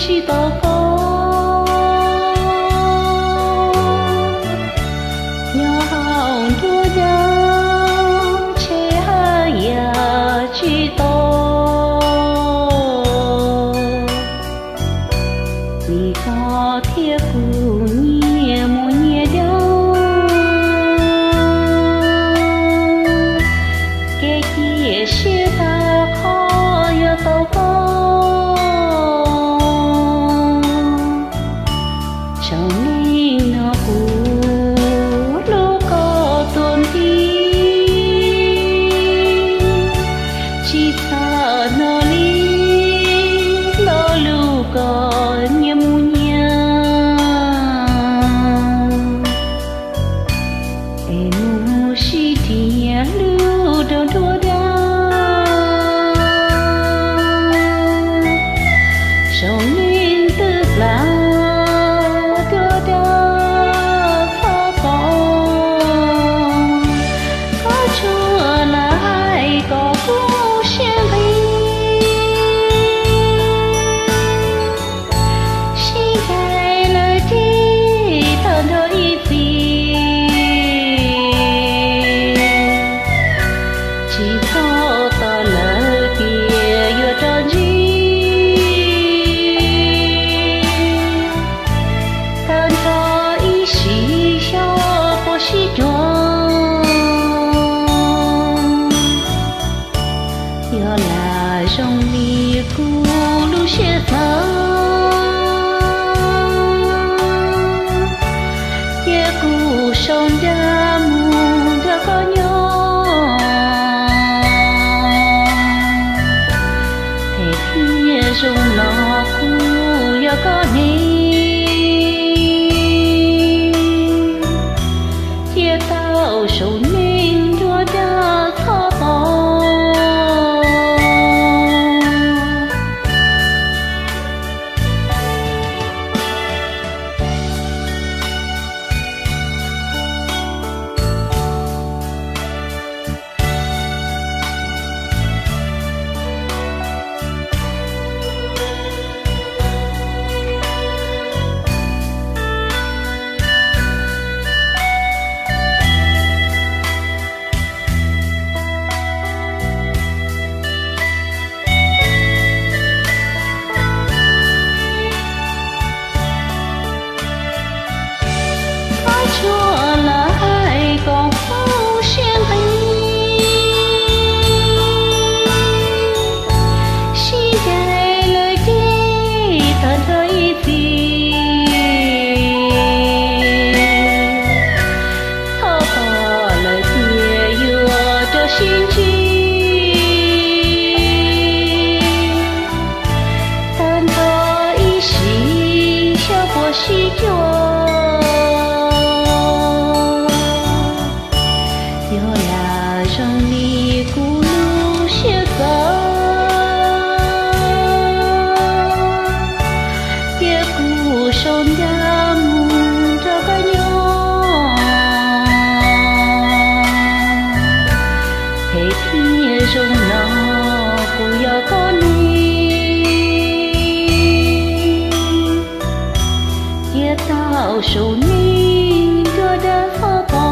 tsis tau koj, nyob hauv nruab nrab ntshe haj yam tsis tau. Vim koj thiab kuv nyias mus nyias dab, kev cia siab tag qhov yog tau koj. Tsaus ntuj no kuv hlub koj tuag nti, tsis xav hnov li lo lus koj nyias mus nyias, es mus sib nrhiav hlub rau nruab nrab. Tsaus ntuj twb plam, nruab nrab txhob pom, koj tsuas lam hais kom kuv siab nqhis. Sib ncaim lawm ces tag nrho ib txhis, tsis txhob tos lawm tias yuav rov ntsib. Tag nrho ib sim xyov puas sib cuag, yog lam zoo li kuv lub siab xav, cia kuv sau ncaj mus nrog koj nyob, es thiaj zoo no kuv yog koj ne. Cia tau saum neej nruab nrab txhob pom. Koj tsuas lam hais kom kuv siab nqhis, sib ncaim lawm ces tag nrho ib txhis, txhob pom lawm tias yuav rov sib ntsib. Tag nrho ib sim xyov puas sib cuag, yog lam zoo li kuv lub siab xav, cia kuv sau ncaj mus nrog koj nyob, es thiaj zoo no kuv yog koj ne. Cia tau saum neej nruab nrab txhob pom.